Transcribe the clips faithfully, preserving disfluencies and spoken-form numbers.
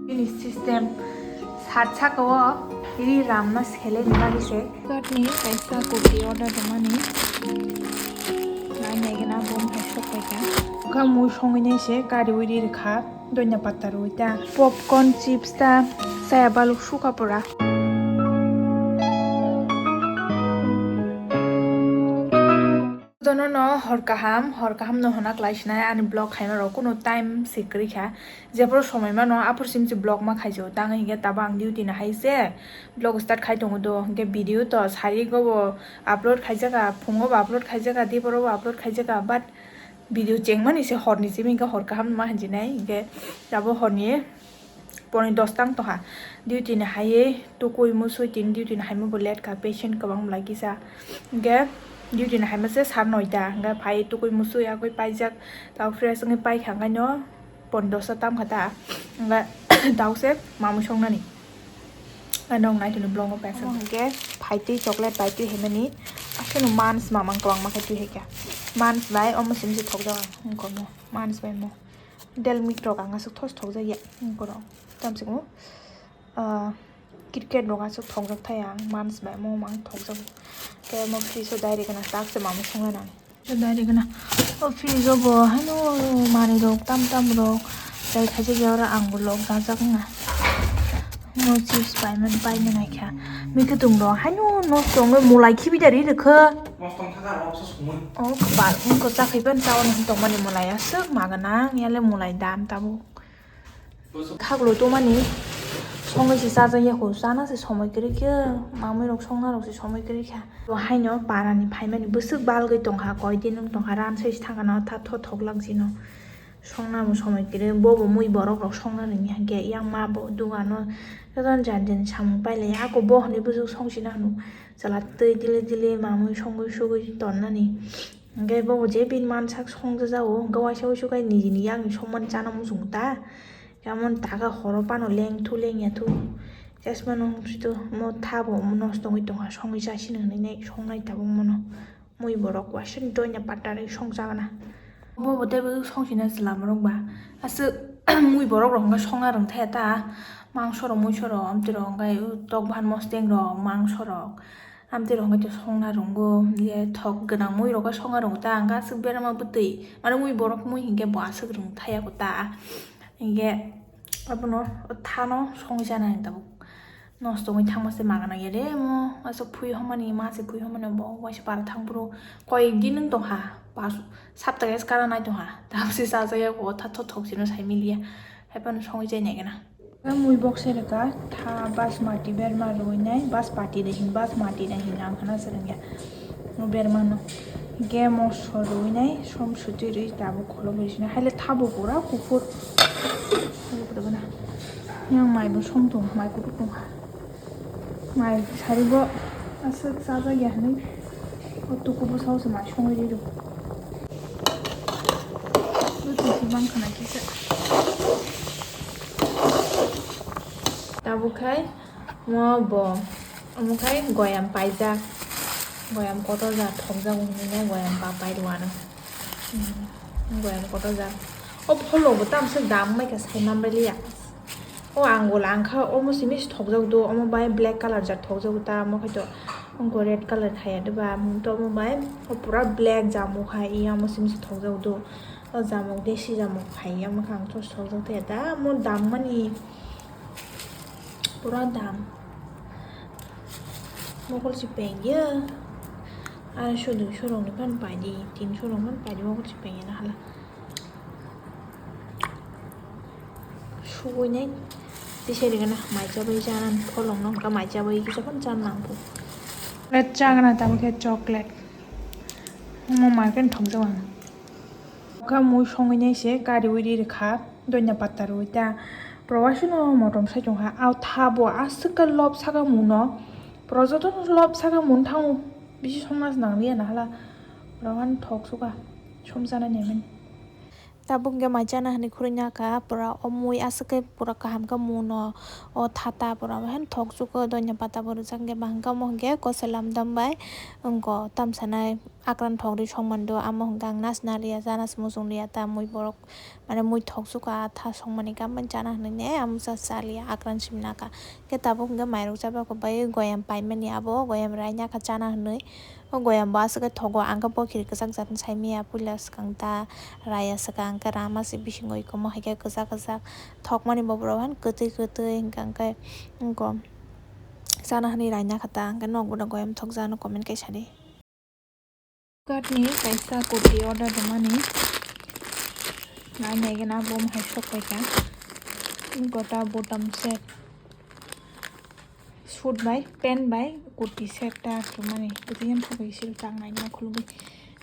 Bini system sat saka o ri ramna seleni bagwi se. Flipkart ni kaisa kurti order rwmani. Nai nai gana bo hai sok pai kha. Kha mui songwi nai se kariwi ri rwkha. Doina patta rwi ta. Popcorn chips ta saya baluk suka pura. Jotono no hor kaham, hor kaham no hona klai sinai ani vlog khaima rok kuno time se kwrwi kha. Jephuru somoi mano aphuru sim se vlog ma khaijao. Tang hinkhe tabo ang duty no hai se vlog start khai tongo do. Hinkhe video to sari go bo upload khaijaka, phungo bo upload khaijaka, diporo bo upload khaijaka, but video chengmani se horni simi hinkhe hor kaham ma hinjinai. Hinkhe tabo horni poni dos tang tongha. Duty ni haiwi tukui musui tini duty ni haima bo late kha, patient kwbang bwlai kisa. Hinkhe duty ni haima se sar noita. Hinkhe phai tukui musui akui paijak. Tao fresh wngwi paikha hinkhe no poni dos ta tam kha ta. Hinkhe tao se mamui songnani. Ano nai tini vlog o paisa. Hinkhe phai twi chocolate bai twi haimani. Aswkno mans mamang kwbangma khe twi hai kha. Mans bai omo simi se thokjak ang wngkha mo. Mans bai mo. Del mik rok ang aswk thos thokjak ya wngkha rok. Tamsukmo. Ah, cricket rok aswk thokjak thai ang, mans bai mo mang thokjak. Khe mo fridge o direct gana tak se mamung songla nang. Fridge o direct gana. O fridge o bo haino manwi rok tam tam rok. Tei khaisa ya oro ang bo lok jajak wngna. Mo chips pai man pai man ai kha. Mi khe tung rok haino nosto wngwi mulai khibi dari rwkha. Nosto wngkha ka rok sa sumui. O kwpal wngkha chakhai ban chawan tongmani mulai aswk ma gana yale mulai dam tabuk. Khaklo tomani songwi se chajak ya kho, chana se somoi kwrwi khe, mamui rok songna rok se somoi kwrwi kha. Bo haino para ni phaimani bwswk balgwi tongkha, koi din wng tongkha, ran sai se thangkha no, tha tho thoklak jino. Songna bo somoi kwrwi, bo bo mui borok rok songna rwngya hinkhe yang ma bo dugano jotono jan jan samung pailai, ako bo hwnwi bwswk song sina hwno, chwla twi dili dili mamui songwi sugwi tonnani. Hinkhe bo bo je bini mansak songjajago, hinkhe waisa wuisu khe nijini yakni songmani chana muchungo ta. Emon taka horo pano leng thu leng ya thu. Chasma nung sito mo thabo mo nosto wngwi tongkha songwi chasi nang nai songnai tabuk mono. Mui borok waisa doina patari song chagana. Bo bo tei bo song sina chwla morok ba. Aswk mui borok rok hwnba songna rwng thaya ta. Mangso rok muiso rok amtwi rok hwnkhai tok bahan mosteng rok mangso rok. Amtwi rok hwnkhai to songna rwngo, ye thok gwnang mui rok khe songna rwngo ta, ang aswk berama bwtwi, mane mui borok mui hinkhe bo aswk rwng thaya bo ta, hinkhe abono thano songwi chana hinwi tabuk nosto wngwi thangma se magana ya de mo, aswk phui homani ma se phui homani bo waisa para thang bro, koyek din wng tongkha, pas sapta gas kana nai tongkha, tabuk se chajak ya bo tha thok thok sino sai miliya, haiphano songwi chai nai gana. Mui bokse rwkha tha basmati berma rwinai, baspati de hin, basmati de hin ang khna se rwngya. Berma no ge moso rwinai, som suti rwi tabuk kholobwi sina. Haile thabo pura kuphur. Yang mai bo song tong, mai kuphur tong kha. Mai sari bo aswk chajak ya hinwi. O tuku bwsao se mai songwi rw. Bwtwi se mang khna kisa. Tabuk khai mo bo omo khai goyam paijak. Goyam kotor ja thokjak hinwi goyam ba pai rwano. Hmm, goyam kotor ja. O pholo bo tamswk dam mai kha sai man bai liya. O ang bo langkha, omo simi se thokjak do, omo bai black colour jat thokjak ta, omo khai to wngkha red colour thaya de ba, to omo bai o pura black jamuk hai, iya omo simi se thokjak do, o jamuk desi jamuk hai, omo khe ang thos thokjak thaya ta, omo dam mani pura dam, mokol se peng ya, arsho duisho rok ni phan pai di, tinsho rok phan pai di, mokol se peng ya na hala. Suwinai tisai rigana mai chabai chana pholong no ka mai chabai kisa phan chan nang phu. Chocolate chagana tamo khe chocolate. Mo mai khe thok jawan. Ka mui songwi nai se kari wi ri kha doina patta rwi ta. Prowasu no motom sai tong kha. Au tha bo aswk ka lob saka muno. Projoto no lob saka mun thango. Bisi songna nang liya na hala. Prowan thok suka. Som jana nemen. Tabuk hwnkhe mai chana hinwi khurui nakha, pura o mui aswk khe pura kaham khe mui no o thata pura o haino thok chuko doina pata bo rwjak hwnkhe ba hwnkhe omo hwnkhe kosoi lamdam bai wngkha tamsanai akran thok rwi songmani do, amo hwnkhe ang nasna liya chana se muchung liya ta mui borok mane mui thok chuko a tha songmani khe amoni chana hinwi ne amsa cha liya akran simi nakha. Khe tabuk hwnkhe mairok chabakho bai goyam paimani abo goyam rainakha chana hinwi. O goyam bo aswk khe thogo, ang khe bokhiri kwchak jat sai maya puila swkang ta raya swkang, ang khe rama se bisingo ikomo hai khe kwchak kwchak thokmani bo borok han kwtwi kwtwi hwnkha, hwnkhe wngkha chana hinwi raina kha ta, hwnkhe nok bo no goyam thokjak no comment kaisa di. Flipkart ni kaisa kurti order rwmani nai nai gana bo hai sok paikha, gota bottom set. Suit bai pant bai kurti set ta rwmani, kwtwi yan thok bai sil chang nai ma khulugwi.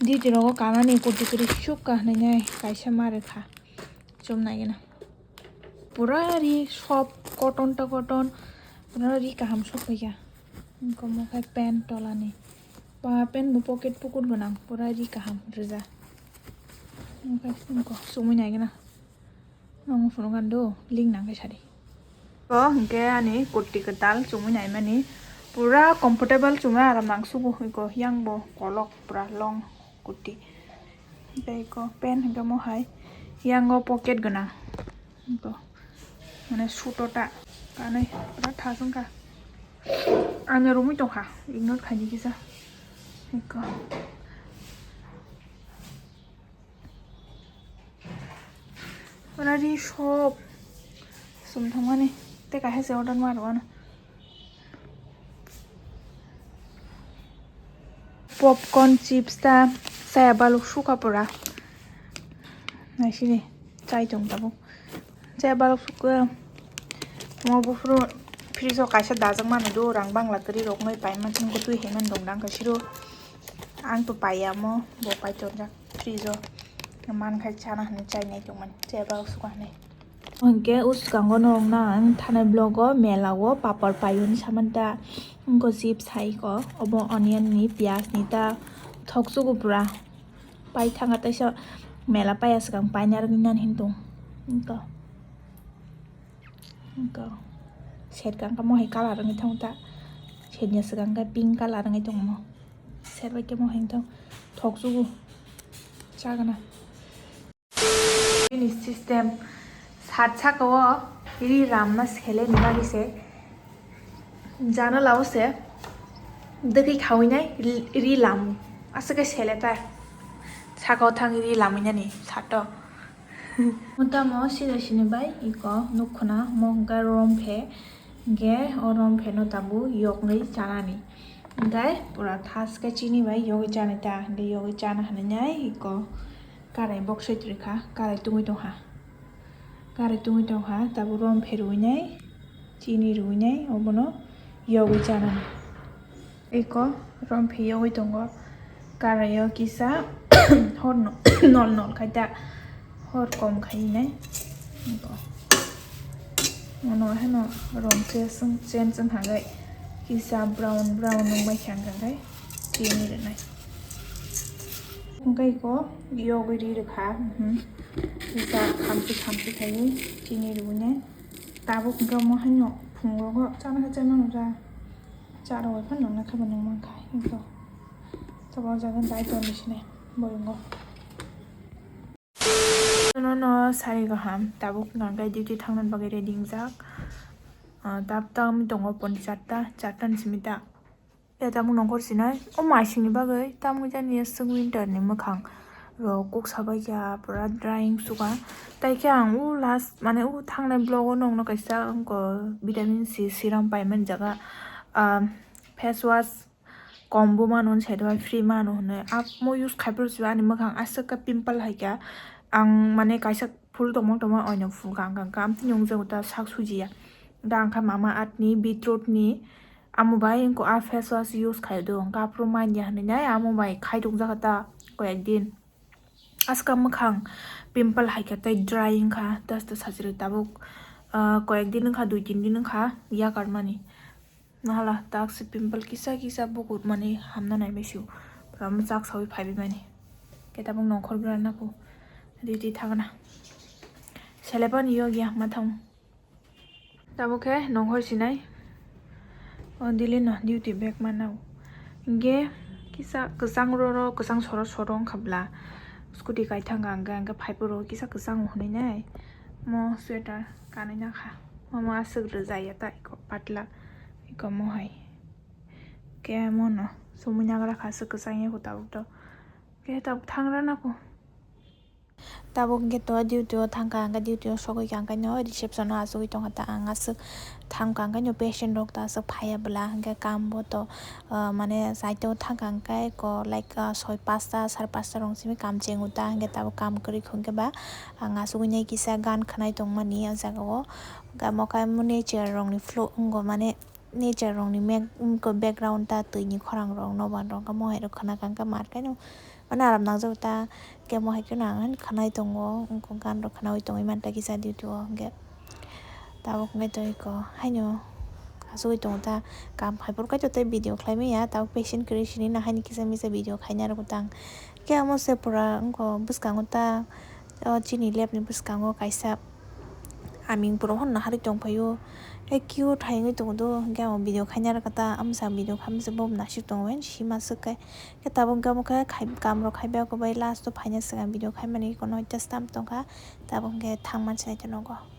Duty rogo kanani kurti kwrwi suk ka hinwi nai kaisa ma rwkha chum nai gana. Pura ri soft cotton to cotton, pura ri kaham sok paikha. Wngkha omo khe pant tolani. Ba pant bo pocket pukur gwnang, pura ri kaham rwja. Wngkha wngkha chumui nai gana. Nang phunukha do, link nang khe sadi. O hwnkhe ani kurti kwtal chumui naimani pura comfortable, chumui aram nang sugo, iko yang bo kolok pura long kurti. Tei iko pant hwnkhe mo hai yang o pocket gwnang. Iko mane suto ta kanwi pura thas wngkha. Ang romwi tongkha, ignore khaini kisa. Iko. Already shop sum thangmani tei kaisa se order ma rwano. Popcorn, chips ta chaya baluk suka pura. Naisini chai tong tabuk. Chaya baluk suka. Mo buphuru fridge o kaisa dajak mano do, rang bangla kwrwi rok nai paima thangkhe twi hai man dong dang kaisa ro. Ang to paiya mo, bo pai tonjak fridge o. Mankhai chana hinwi chainai tongmani, chaya baluk suka hinwi. Hwnkhe o swkango norokno ang thanai vlog o mela o papor paiyoni samani ta. Wngkha chips hai kho, obo onion ni, piyaj ni ta thok chugo pura. Pai thangkha teisa mela paiya swkang paina rwgwi nani hinwi tong. Wngkha. Wngkha. Set kha wngkha mo hai colour wngwi thango ta. Set ni swkang khe pink colour wngwi tongmo. Set bai khe mo hai wngkha thok chugo. Chagana. Bini system sat saka o ri ramna sele ni bagwi se janala o se dwkhi khawinai ri, ri lamu aswk khe sele ta saka o thangwi ri lamwi nani sato. Tamo sida sini bai iko nukhuna mo hwnkha romphe hwnkhe o romphe no tabuk yoknwi chanani hwnkhe pura thaske chini bai yogwi chanai ta hwnkhe yogwi chana hinwi nai iko. Karai boksoi twrwikha, karai tungwi tongkha. Karai tungwi tongkha, tabuk romphe rwinai, chini rwinai, obono yogwi chanani. Eko romphe yogwi tongo. Karaio kisa hor no-, nol nol khai ta, hor kom khai nai. Eko. Mono heno rom chen chwng, chen chwng hagai kisa brown brown nungbai kha hwnkha khai chini rwnai. Hwnkhe eko yogwi ri rwkha, mhm. Kisa khamchi khamchi khaiwi chini rwinai. Tabuk hwnkhe omo haino phungo chana khe chai mano ja. Cha rwui phano nongna khe bo nung mankha. Eko. Tabuk o jaga dai tonwi sinai boyungo. Nono sari kaham, tabuk hwnkha khe duty thangna bagwi ready wngjak. Ah, tab tam tongo pon charta, charta ni simi ta. Ya tabuk nongkhor sinai, o mai singni bagwi, tamo jani aswk winter ni mwkhang rok kuk sabaikha, pura drying suka. Tai khe ang o last, mane o thangnai vlog o nongno kaisa wngkha vitamin C serum paimani jaga, ah, face wash. Kom bo mano, side bai free mano hinwi. Amo use khai phuru se ani mwkhang aswk khe pimple hai kha. Ang mane kaisa phul tongmung tongmung oino phul kang kang kha. Amtwini wngjago ta sak sujiya. Da ang kha Mama Earth ni, beetroot ni. Amo bai wngkha a face wash use khai do. Hwnkhe aphuru manya hinwi nai amo bai khai tong jakha ta koyek din. Aska mwkhang pimple hai kha tei dry wngkha. Tei sajagwi tabuk, ah, koyek din wngkha, dui tin din wngkha yakarmani. Nahala tak se pimple kisa kisa bukur mani hamna nai maisu. Pura mwchak sawi phaiwi mani. Khe tabuk nongkhor gra nako. Duty thangna. Selepan yogi ma thang. Tamo khe nonghor sinai. O dili no duty bag manau. Inge kisa kwchang roro, kwchang soro soro wngkha bla. Scooty kai thangkha, hwnkhe, hwnkhe phaiphuru kisa kwchang hwnwi nai. Mo sweater kanwi nakha. Omo aswk rwjak ya ta eko patla. Eko mo hai. Khe mono sumui nagra kha, aswk kwchang ya ko tabuk to. Khe tabuk thangra nako. Tabuk hwnkhe to duty o thangkha, hwnkhe duty o sogwi kha, hwnkhe no reception o achugwi tongkha ta ang aswk thangkha, hwnkhe no patient rok ta aswk phaiya bwla, hwnkhe kam bo to, ah, mane side o thangkha, hwnkhe ko like, ah, soi pasta, sar pasta rok simi kam chengo ta, hwnkhe tabuk kam kwrwi hwnkhe ba ang achugwi nai kisa gan khwnai tongmani o jaga o, hwnkhe amo khe nature rok ni flow wngo mane. Nature rok ni mek-, wngkha background ta twi ni khorang rok nobar rok wngkha mohai rok khwna kha wngkha mar khe no mane aram nang jago ta khe mohai khe no ang khwnai tongo wngkha gan rok khwnaui tongwi man ta kisa duty o hwnkhe tabuk wngkhe to eko haino achugui tongo ta kam hai phuru kaitor tei video khlai manya tabuk patient kwrwi sini no haino kisa misa video khaina rwgo tang khe omo se pura wngkha bwskango ta o chini lab ni bwskango kaisa. Aming borok hwnna harwi tongphaio. Hai cute hai wngwi tongo do, hwnkhe ang video khaina rwkha ta, amsa video khaimasa bo nasik tongo, hwn sima swk khe. Khe tabuk hwnkhe omo khe khai-, kam rok khai bai, oko bai last o phaina swkang video khaimani, kono hwnkhe stam tongkha, tabuk hwnkhe thangma se nogo.